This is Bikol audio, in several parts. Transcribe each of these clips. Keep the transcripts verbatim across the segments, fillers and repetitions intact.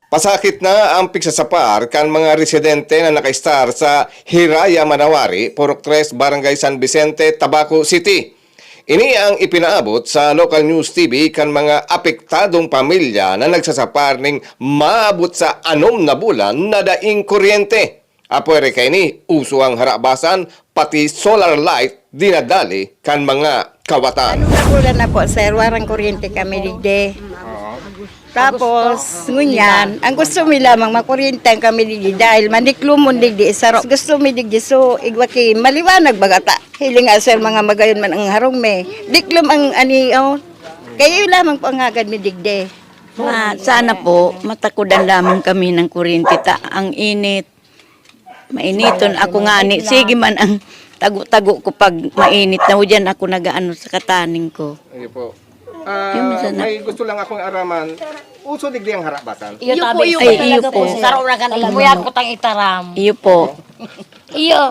Pasakit na ang pigsasapar kan mga residente na nakaistar sa Hiraya Manawari, Purok tres, Barangay San Vicente, Tabaco City. Ini ang ipinaabot sa Local News T V kan mga apektadong pamilya na nagsasapar ning maabot sa anom na bulan na daing kuryente. Apwera kaini, uso ang harabasan, pati solar light dinadali kan mga kawatan. Ano na po na po, sir? Warang kuryente kami digdi. Tapos, ngunyan, ang gusto mi lamang, makuryente kami digdi dahil maniklumon digdi, saro. Gusto mi digdi, so, igwa ki, maliwanag baga ta. Hiling nga, sir, mga magayon man ang harong mi. Diklom ang ani, oh. Kaya yun lamang po ang hagad mi digdi. Ma, sana po, matakudan lamang kami ng kuryente ta. Ang init. Mainiton ako nga ni. Sige man ang tago-tago ko pag mainit na. Diyan ako nag-aano sa kataning ko. Ayun po. Ah, Yun, minsan na- may gusto lang akong araman. Uso digdi ang harabasan. Iyo Iyo po, tabi, iyo sir, po, talaga iyo po, po. sir. Saro na kan Iyo. Muya ko tang itaram. Iyo po. Iyo.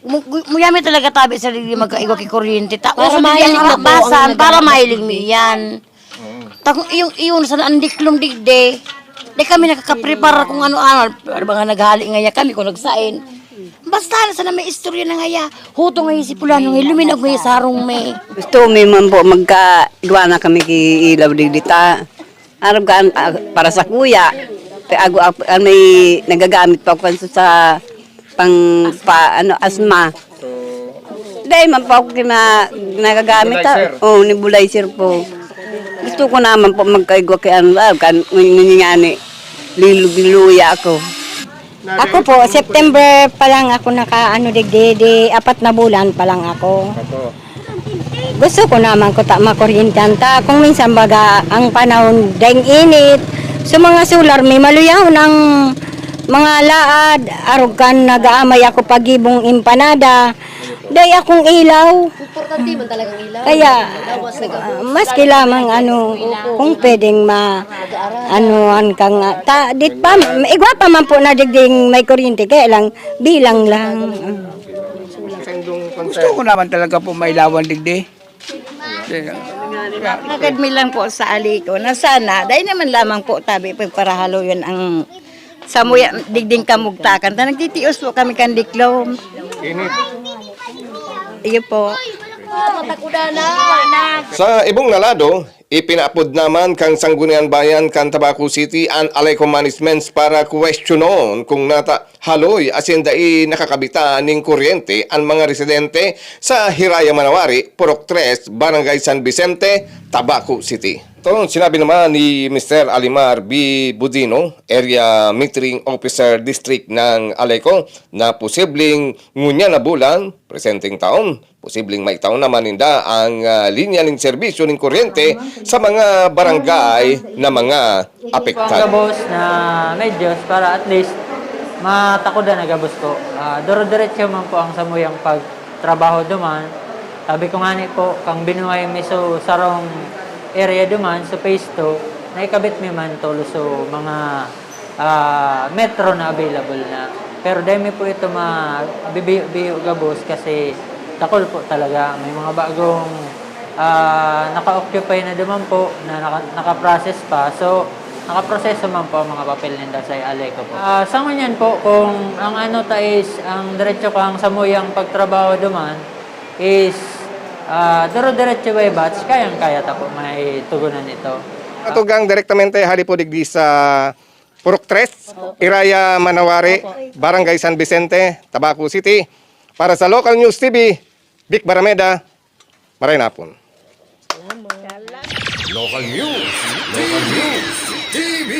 Mu-, mu-, muyami talaga tabi sa digdi magkaigo ki kuryente. Ta, Para uso digdi mahiling ang na po ang harabasan, nag- para mahiling mi yan. Mm. Takong iyo, iyo na sana ang diklom digdi. Di kami nakakaprepara kung ano-ano. Pero mga naghali nga niya kami kung nagsain. Basta na sana may istorya na ngaya. Hutong ngayon si Pulano, ngayon luminog ngayon sa harong may. Gusto mi man po magka-, igwa na kami ki ilaw digdi ta. Arab ka, ah, para sa kuya. Pe-, ago, ah, ah, may nagagamit pa ako kanso sa pang, pa, ano, asma. So, Dahil man po ako kina-, nagagamit, ah. Nebulizer. Oh, nebulizer po. Gusto ko naman po magkaigwa kay ano, ah, kan, ngunyan ni, lilog-luya ako. Ako po, September pa lang ako naka-ano digdi, di apat na bulan pa lang ako. Opo. Gusto ko naman ko ta makuryentahan ta. Kung minsan baga ang panahon daing init, so mga solar may maluyahon ang mga laad, arog kan nag-aamay ako pagibong empanada. Dai akong ilaw. Importante man talagang ilaw. Kaya, Lawas na gabos. Ah, maski lamang ano, kung pwedeng ma-, anuhan ka nga. Ta, dit pa, igwa pa man po na digding may kuryente, kaya lang, bilang lang. Gusto ko naman talaga po mailawan digdi. Agad mi lang po sa Aleco na sana, dai naman lamang po tabi pagparahaloyon ang samuya digding kamugtakan. Ta nagtitios po kami kan diklom. Init. Iyo po. Sa ibong na lado, ipinaapod naman kan Sangguniang Bayan kan Tabaco City an Aleco Management para kwestiyonon kung nata haloy asin dai nakakabita nin kuryente an mga residente sa Hiraya Manawari, Purok tres, Barangay San Vicente, Tabaco City. Toon, sinabi naman ni Mister Alimar B. Budino, Area Metering Officer District ng Aleco, na posibleng ngunyan na bulan, presenteng taon, posibleng maitao naman ninda ang, ah, linya nin serbisyo nin kuryente sa mga barangay na mga Ang apektado. Gabos na medyos para at least matakodan na gabos po. Ah, duro-diretso man po ang samuyang pagtrabaho duman. Sabi ko nga ni po, kang binuhay mi so sarong area duman, so phase two, naikabit mi man tolo so mga ah, metro na available na. Pero dai mi po ito mabibiyo-biyo gabos kasi dakul po talaga. May mga bagong, ah, naka-occupy na duman po na naka-, naka-process pa. So, nakaproseso man po ang mga papel ninda sa Aleco po. Ah, sa ngunyan po, kung ang ano ta is, ang diretso kang samuyang pagtrabaho duman is, ah, duro-diretso by batch, kayang-kaya ta po may tugunan ito. Atugang direktamente hali po digdi sa Purok tres, Iraya Manawari, Barangay San Vicente, Tabaco City. Para sa Local News T V, Vic Barameda, maray na hapon. Local News, Local News T V.